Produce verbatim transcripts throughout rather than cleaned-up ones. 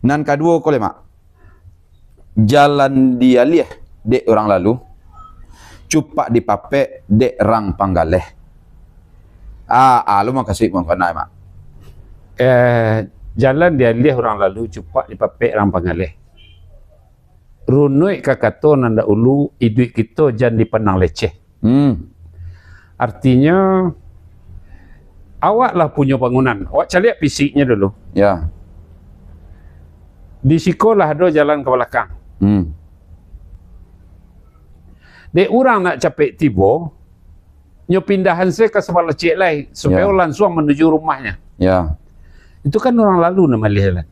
Nan kaduo ko lai, Mak. Jalan dialiah dek urang lalu, cupak dipapek dek rang panggaleh. Ah, ah, lu makasuik mangko nai, Mak. Eh, jalan dialiah urang lalu, cupak dipapek rang panggaleh. Runuik ka kato nan dahulu, iduik kito jan dipandang leceh. Hmm. Artinyo, awak lah punyo bangunan. Awak caliak fisiknyo dulu. Ya. Di siko lah ado jalan ka balakang. Hmm. Dek urang nak capek tibo, nyo pindahan se ka sabalah ciek lai, supayo Ya. lansuang manuju rumahnyo. Ya. Itu kan urang lalu nan maliah jalan.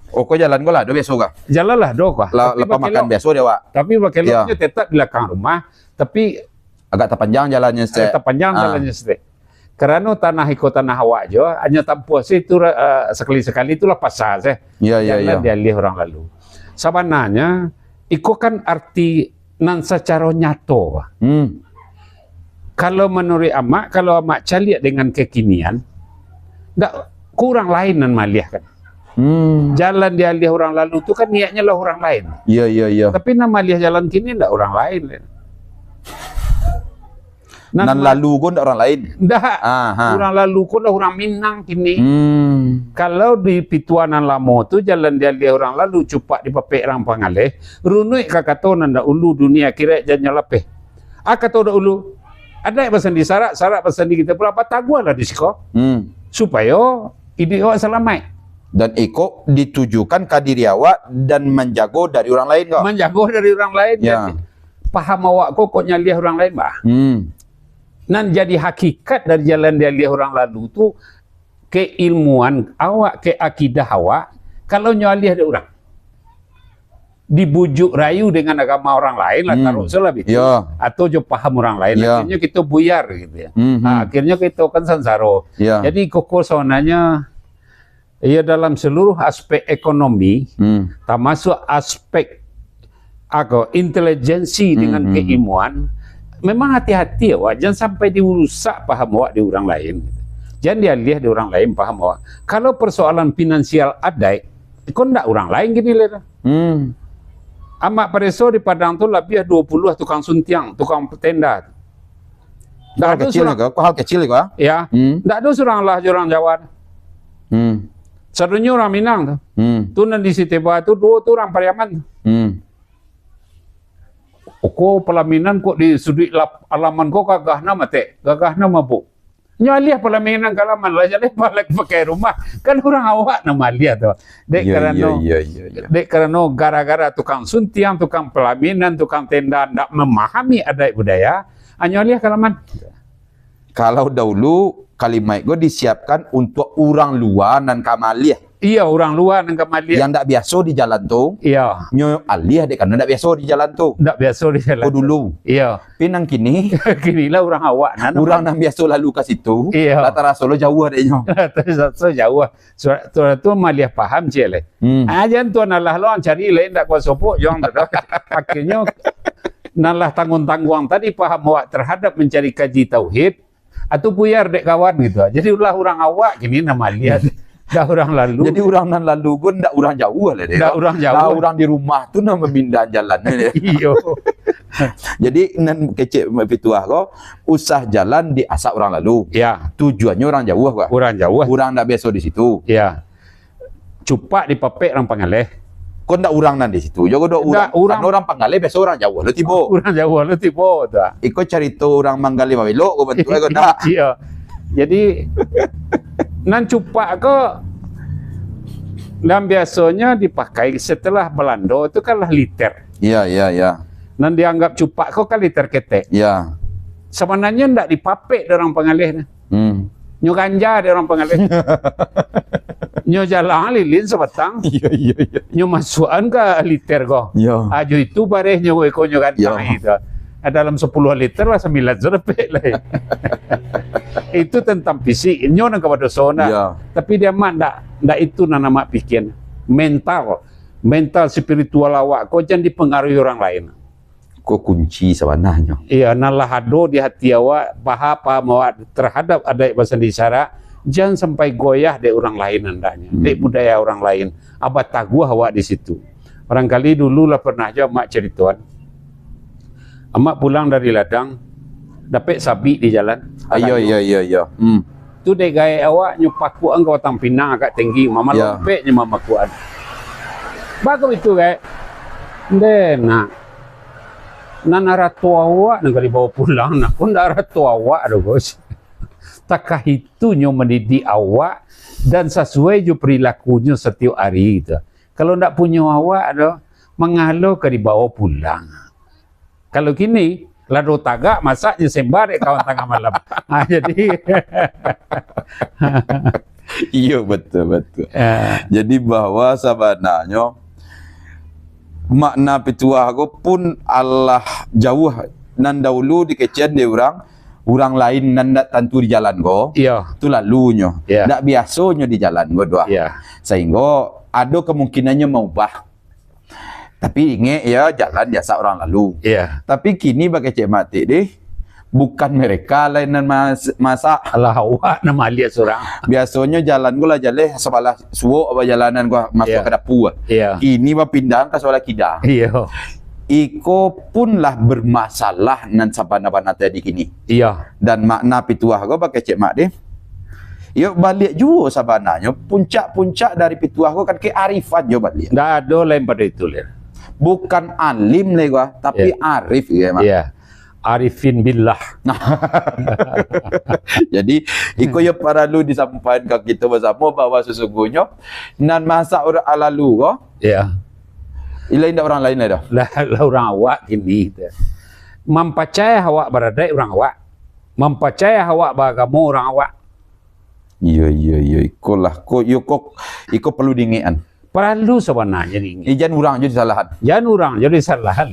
Oh, ko jalan ko lah ado biaso kah? Jalan lah ado kah? Lah, Tapi lepas makan bakelok. biaso dek awak. Tapi bakelok Ya. nyo tetap di belakang rumah, tapi Agak tapanjang jalannyo agak saketek. tapanjang Ah. jalannyo saketek. Karano tanah iko tanah awak juo, hanyo tampuah se itu, eh, sakali-sakali tu lah pasa se. Ya, ya, Jalan ya. dialiah urang lalu. Sabananyo, iko kan arti nan sacaro nyato. Hmm. Kalau manuruik Amak, kalau Amak caliak dengan kekinian, ndak, ko urang lain nan maliah kan. Hmm. Jalan dialiah urang lalu tu kan niatnyo lah urang lain. Iya, iya, iya. Tapi nan maliah jalan kini ndak urang lain. Nan Nan ma- lalu ko ndak urang lain. Ndak. Aha. Urang lalu ko lah urang Minang kini. Hmm. Kalau di pituah nan lamo tu, jalan dialiah urang lalu, cupak dipapek rang pangaleh, runuik ka kato nan dahulu, dunia akhirat jan nyo lapeh. Ah, kato dahulu, adaik basandi sarak, sarak basandi kito pulo, bataguahlah di siko. Hmm. Supayo iduik awak salamaik. Dan iko ditujukan ka diri awak dan manjago dari urang lain ko? Manjago dari urang lain, Ya. jadi paham awak ko, kok nyaliah urang lain, bah. Hmm. Nan jadi hakikat dari jalan dialiah urang lalu tu, keilmuan awak, keakidah awak, kalau nyo aliah dek urang. Dibujuk rayu dengan agama urang lain lah, Hmm. taruih salah bitu. Ya. Atau jo paham urang lain, Ya. akhirnyo kito buyar gitu ya. Mhm. Ha, akhirnyo kito kan sansaro. Ya. Jadi, koko sabananyo, ya, dalam seluruh aspek ekonomi, Hmm. tamasuak aspek, ako, intelijensi dengan Hmm, hmm, hmm. keilmuan, memang hati-hati awak, jan sampai dirusak paham awak di urang lain. Jan dialiah di urang lain paham awak. Kalau persoalan finansial adaik, ko ndak urang lain kini lai tu. Hmm. Amak pareso di Padang tu labiah duo puluah tukang suntiang, tukang tenda. Ndak Hal ado kecil surang, ko, hal kecil ko, ah? Ya. Hmm. Ndak ado surang lah jo urang Jawa. Hmm. Sadonyo urang Minang tu. Hmm. Tu nan di Siteba tu, duo tu urang Pariaman. Hmm. Ko pelaminan kok di suduik lap-, alaman ko gagah na matek, gagah na mabuk. Nyo aliah pelaminan ka alaman lah, jadi balik pakai rumah. Kan urang awak nan maliah tu. Dek Iya, karano, iya, iya, iya, iya. dek karano gara-gara tukang suntiang, tukang pelaminan, tukang tenda ndak memahami adaik budaya, anyo aliah ka alaman. Kalau dahulu, kalimaik ko disiapkan untuak urang lua nan ka maliah. Iya, urang lua nan ka maliah. Yang ndak biaso di jalan tu, Iya. nyo aliah dek karano ndak biaso di jalan tu. Ndak biaso di jalan Ko tu. dulu. Iya. Tapi nan kini, Kini lah urang awak nan urang maliah. nan biaso lalu ka situ, Iya. lah taraso lo jauah dek nyo. Lah taraso jauah. Surat tu, tu maliah paham ciek lai. Hmm. Ah, jan tuan alah lo cari lai, ndak kuaso pok juang tu doh. Akhirnyo, nan lah tangguang-tangguang tadi paham awak terhadap mencari kaji tauhid, atau buyar dek kawan gitu. Jadi ulah urang awak kini nan maliah. Dah urang lalu. Jadi urang nan lalu pun ndak urang jauah lah dek. Ndak urang jauah. Lah urang di rumah tu nan mamindah jalan. Iyo. Jadi nan kecek pituah ko, usah jalan di asak urang lalu. Ya. Tujuannyo urang jauah ko. Urang jauah. Urang ndak biaso di situ. Ya. Cupak dipapek rang pangaleh. Ko ndak urang nan di situ jo ko, dok urang. Ndak, urang. Karano urang pangaleh biaso urang jauah lo tibo. Urang jauah lo tibo tu, ah. Iko carito urang manggaleh mabelok ko bantuak ko ndak? Iyo. Jadi, nan cupak ko, nan biasonyo dipakai setelah Balando tu kan lah liter. Iya, iya, iya. Nan dianggap cupak ko kan liter ketek. Iya. Sabananyo ndak dipapek dek urang pangaleh tu. Hmm. Nyo ganja dek urang pangaleh. Nyo jalang lilin sabatang. Iya, iya, iya. Nyo masuakan ka liter ko. Iya. Ajo itu bareh nyo iko nyo gantang Iya. itu. Ah, dalam sapuluah liter lah sambilan so dapek lah. Itu tentang fisik. Nyo nan ka badoso ndak. Iya. Tapi dek amak ndak, ndak itu nan amak pikia. Mental. Mental spiritual awak ko jan dipengaruhi urang lain. Ko kunci sabananyo. Iya, nan lah ado di hati awak, paham-paham awak terhadap adaik basandi sarak, Jan sampai goyah dek urang lain andaknyo, hmm, dek budaya urang lain. Abah taguah awak di situ. Barangkali dulu lah pernah jo amak caritoan. Amak pulang dari ladang, dapek sabik di jalan. Iyo, iyo, iyo, iyo. Hmm. Tu dek gaek awak nyo pakuakan ka batang pinang agak tinggi, mama, ya, lompek nyo mamakuakan. Bagus itu, gaek. Nde, nak. Nan arato awak nan ka dibawa pulang, nak. Ko ndak arato awak doh, Bos. Takah itu nyo mandidik awak dan sasuai jo perilakunyo satiok ari tu. Kalau ndak punyo awak doh, mangalo ka dibawa pulang. Kalau kini, lado tagak masak jo semba dek kawan tangah malam. Ha, jadi, iyo, betul, betul. Ya. Jadi, bahwa sabananyo makna pituah ko pun alah jauah nan dahulu dikecekan dek urang, urang lain nan ndak tantu di jalan ko, iyo, tu lalunyo. Iyo. Ndak biasonyo di jalan ko doh. Iyo. Sahinggo ado kemungkinannyo maubah. Tapi ingek, yo, jalan biaso urang lalu. Iyo. Tapi kini bakecek matik deh, bukan mereka lai nan mas-, masak. Alah, awak nan maliek surang. Biasonyo jalan ko lah jaleh sabalah suok bajalanan ko masuak, iyo, ka dapua. Iyo. Kini bapindahan ka sabalah kida. Iyo. Iko pun lah bermasalah nan sabana-bana tadi kini. Iyo. Dan makna pituah ko bakecek mak deh. Yo, baliak juo sabananyo, puncak-puncak dari pituah ko kan kearifan jo baliak. Ndak ado lain pado itu, Lir. Bukan alim lai gua, tapi, iyo, arif, iyo, Mak. Iyo. Arifin billah. Jadi, iko yo paralu disampaikan ka kito basamo bahwa sesungguhnyo nan masak urang lalu ko, iyo, ilo indak urang lain lai doh. Lah, lah urang awak kini tu. Mampacayai awak baradaik urang awak. Mampacayai awak baagamo urang awak. Iyo, iyo, iyo. Iko lah. Ko, iyo, ko, iko paralu diingekan. Paralu sabananyo diingekan. Eh, jan urang jo disalahan. Jan urang jo disalahan.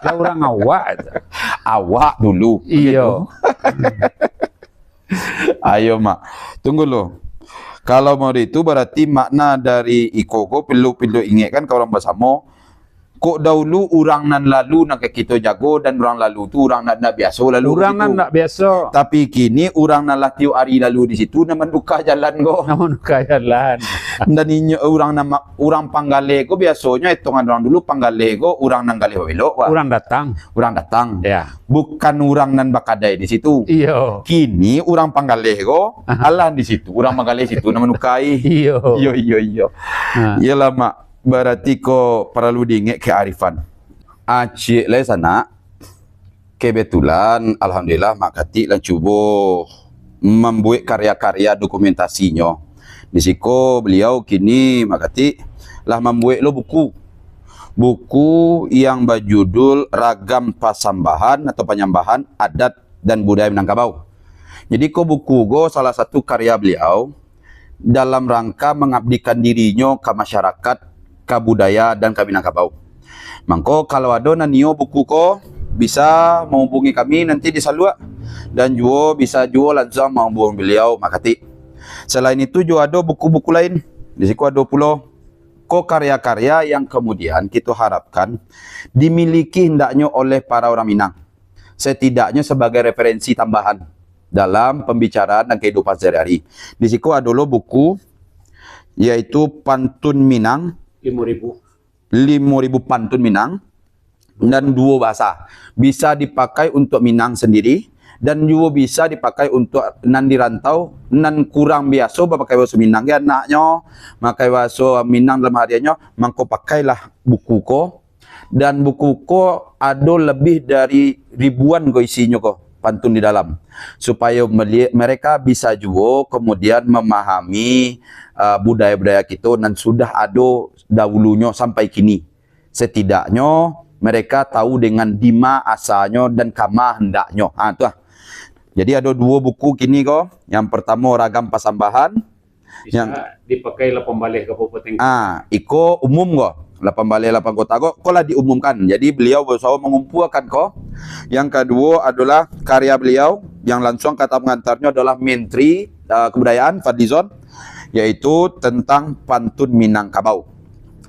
Lah urang awak tu. Awak dulu. Iyo. Gitu. Ayo, Mak. Tunggu lu. Kalau mau itu, berarti makna dari iko ko pilu-pilu ingekkan ka urang basamo. Kok dahulu urang nan lalu nan ka kito jago, dan urang lalu tu urang nan ndak biaso lalu di situ. Urang nan ndak biaso. Tapi kini urang nan lah tiok ari lalu di situ nan manuka jalan ko. Nan manuka jalan. Dan inyo urang nan ma-, urang panggaleh ko biasonyo etongan urang dulu panggaleh ko urang nan galeh babelok, Pak. Urang datang. Urang datang. Ya. Bukan urang nan bakadai di situ. Iyo. Kini urang panggaleh ko, aha, alah di situ. Urang panggaleh situ nan manukai. Iyo. Iyo, iyo, iyo. Ha. Iyolah, Mak. Bararti ko paralu diingek kearifan. Acik lai sanak, kebetulan, alhamdulillah, Mak Katik lah cubo mambuek karya-karya dokumentasinyo. Di siko beliau kini, Mak Katik, lah mambuek lo buku. Buku yang bajudul Ragam Pasambahan atau Panyambahan Adat dan Budaya Minangkabau. Jadi, ko buku ko salah satu karya beliau, dalam rangka mangabdikan dirinyo ka masyarakat, ka budaya, dan ka Minangkabau. Mangko, kalau ado nan nio buku ko, bisa mahubungi kami nanti di saluak, dan juo bisa juo lansuang mahubungi beliau, Mak Katik. Selain itu, juo ado buku-buku lain. Di siko ado pulo ko karya-karya yang kemudian kito harapkan dimiliki hendaknyo oleh para urang Minang. Setidaknyo sebagai referensi tambahan dalam pembicaraan dan kehidupan sehari-hari. Di siko ado lo buku, yaitu Pantun Minang. Limo ribu. Limo ribu pantun Minang, dan duo bahasa. Bisa dipakai untuk Minang sendiri, dan juo bisa dipakai untuk nan di rantau, nan kurang biaso bapakai bahaso Minang, ge, anaknyo, makai bahaso Minang dalam hariannyo, mangko pakailah buku ko. Dan buku ko ado lebih dari ribuan ko isinyo ko, pantun di dalam. Supayo melie-, mereka bisa juo kemudian memahami, uh, budaya-budaya kito nan sudah ado dahulunyo sampai kini. Setidaknyo mereka tahu dengan dima asalnyo dan kama hendaknyo. Ha, tu lah. Jadi ado duo buku kini ko. Yang pertamo Ragam Pasambahan, bisa dipakai lapan baleh Kabupaten Kota. Ah, iko umum ko. Lapan baleh, lapan kota ko, ko lah diumumkan. Jadi, beliau berusaha mangumpuakan ko. Yang kaduo adolah karya beliau yang lansuang kata pangantarnyo adolah Menteri, ah, Kebudayaan, Fadlizon, yaitu tentang Pantun Minangkabau.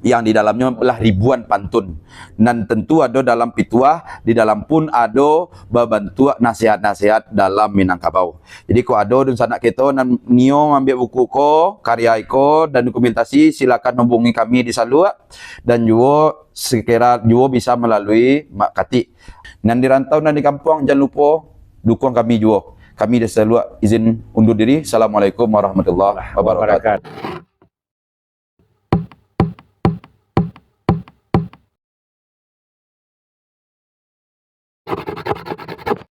yang di dalamnyo lah ribuan pantun. Nan tentu ado dalam pituah, di dalam pun ado babantuak nasihat-nasihat dalam Minangkabau. Jadi, kok ado dunsanak kito nan nio maambiak buku ko, karya iko, dan dokumentasi, silakan hubungi kami di Saluak, dan juo sekira juo bisa malalui Mak Katik. Nan di rantau, nan di kampuang, jan lupo dukuang kami juo. Kami di Saluak izin undur diri. Assalamualaikum warahmatullahi wabarakatuh.